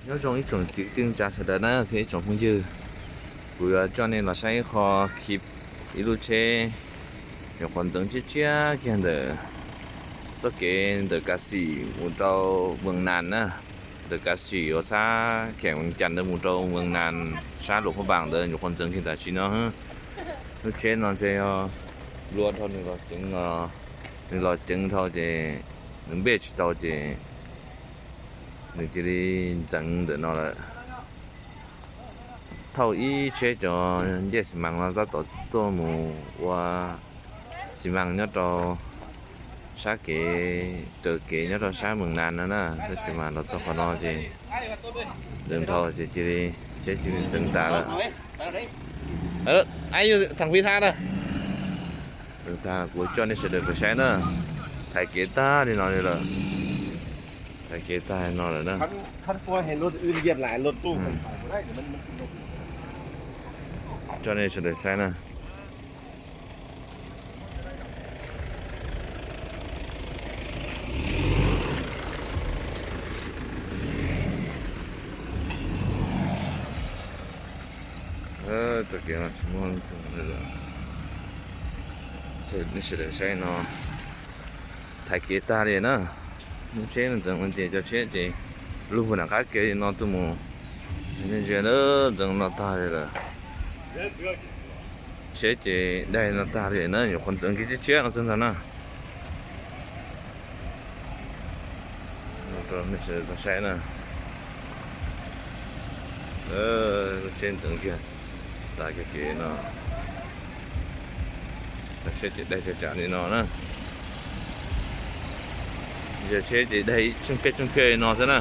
有种一种决定加起来呢，可以种红叶。我要叫你老师一号去一路车，有黄灯直接见的，这给的个是我到云南呢，的个是有啥看云南的，我到云南啥路不棒的，有黄灯现在去呢，路车呢这要落到那个顶啊，那个顶头的，能别去到的。 ໜຶ່ງຈະໄດ້ຈັງເດີເນາະລະ ເທົ່າອີເຊຈອ ເຢສມັງລະຕະໂຕໂຕໝູວ່າ ຊິມັງຍອດເຕົາ ຊາເກ ເຕີເກຍອດເຕົາຊາເມືອງນານນະນະ ເດສມັງລະຈອກຂະນອເຈ ເດີນເທົ່າເຈ ເຈເຊຈິເຈັງຕາລະ ເອີ ໄອ້ຢູ່ທາງພີທານະ ເດີນທາງກູຈອດໃນສະເດີນໄປໃສນະ ໄຖເກຕານີ້ເນາະນີ້ລະ. ໄປເກຕາຍນອນແລ້ວນະ ຄັນ ຄັນປ່ອຍໃຫ້ລົດອື່ນຢຽບຫຼາຍ ລົດຕູ້ ອືມ ມັນໄປບໍ່ໄດ້ ມັນ ມັນ ຈອດໃນສະເດີນໄຊນະ ເອີ ຕະກີ້ມາຊິມ່ວນເຖິງເລີຍ ເອີ ໃນສະເດີນໄຊເນາະ. ໄທເກຕາເດນະ ເຊນຈັງມັນເຈ ເຈົ້າເຊເຈ ລູກຜູ້ໜັງຄາເກນອນຕຸໝູ ເຈເດີ ຈັງນອນຕາເດລະ ເຊເຈໄດ້ນອນຕາເດນະ ຢູ່ຄົນຈັງກິເຈເຊນອນຊັ້ນນະ ນອນຕາເຊນອນຕາໃຊນະ ເອີ ເຊນຈັງເກ ຕາເກເກເນາະ ເຊຈະໄດ້ຈາກນີ້ເນາະນະ ຈະເຊຈະໄດ້ຊຸມເກຊຸມເກເນາະຊັ້ນນະ